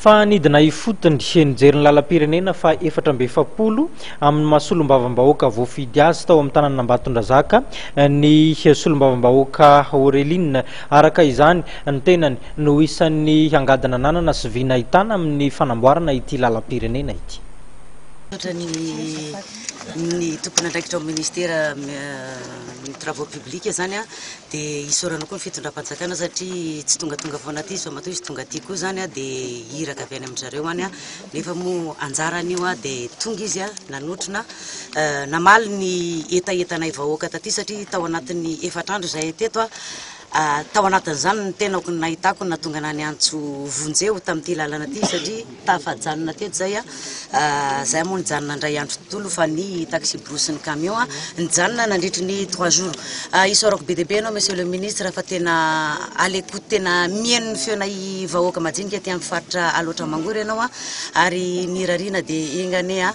Fa nidina ifotony nijery ny lalam-pirenena faha 44 amin'ny maha solombavambahoaka voafidy azy tao amin'ny tanànan'Ambatondrazaka ny solombavambahoaka Auréline. Araka izany, ny tenany no isan'ny angady nananana sy vy nahitana amin'ny fanamboarana ity lalam-pirenena ity. Misaotra ny ny tompon'andraikitra ao amin'ny ministera ny travaux publics izany dia isaorana koa ny fitondram-panjakana satria tsy tongatonga foana aty izy fa matoa izy tonga aty koa izany dia iraka avy any amin-dry zareo any nefa moa anjarany io dia tonga izy nanotrona namaly ny hetahetanay vahoaka taty satria tao anatin'ny efatra andro izahay teto tao anatin'izany ny tenako no nahitako no nahatonga anah niantso vonjeo tamin'ity lalana ity satria tafajanona teto izay Zahay moa nijanona indray andro tontolo fa ny taxi brousse sy ny camion nijanona nandritry ny trois jours. Isaorako be dia be ianao Monsieur le Ministre fa tena à l'écoute, tena mihaino ny feonay vahoaka majinika aty amin'ny faritra Alaotra Mangoro ianao ary ny irariana dia enga anie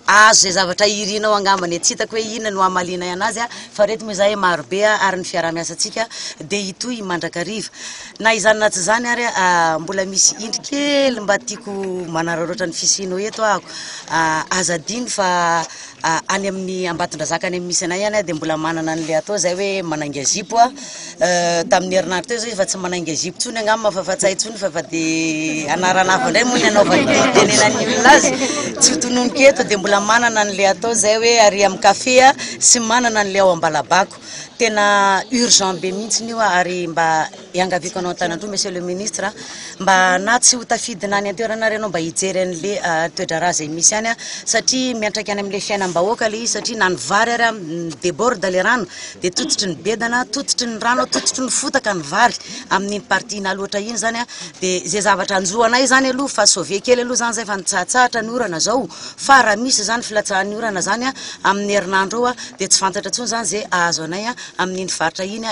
Azo izay zavatra irinao angambany e, tsy hitako hoe inona no hamalianay anazy fa reto moa izahay maro be ary ny fiaraha-miasantsika dia hitohy mandrakariva. Na izany na tsy izany ary mbola misy indry kely mba tiako manararaotra ny fisianao eto ahako, aza adino fa any amin'ny Ambatondrazaka any amin'ny misy anay any dia mbola manana an'ilay atao izay hoe manainga zipo a. Tamin'ny herinandro teo zay efa tsy manainga zipo intsony angamba fa efa tsy hay intsony fa efa dia anarana hafa indray moa ny anaovany itenenan'ny olona azy, tsy ho tononiko eto dia mbola manana an'ilay atao izay hoe ary amin'ny kafe sy manana an'ilay ao Ambalabako. Tena urgent be mihitsy io ary mba iangaviako anao an-tanan-droa Monsieur le Ministre mba na tsy ho tafidina any an-toerana ary ianao mba hijery an'ilay toe-draharaha izay misy any satria miantraika any amin'ilay fiainam-bahoaka ilay izy satria na ny vary ary mi-deborde ilay rano dia tototry ny bedana, tototry ny rano, tototry ny fotaka ny vary amin'iny partie Inaloatra iny izany dia izay zavatra hanjo anay izany aloha fa sauver kely aloha izany izay fa nitsahatsahatra ny orana izao fa raha misy izany filatsahan'ny orana izany amin'ny herinandro eo dia tsy fantatra intsony izany izay hahazo anay amin'iny faritra iny.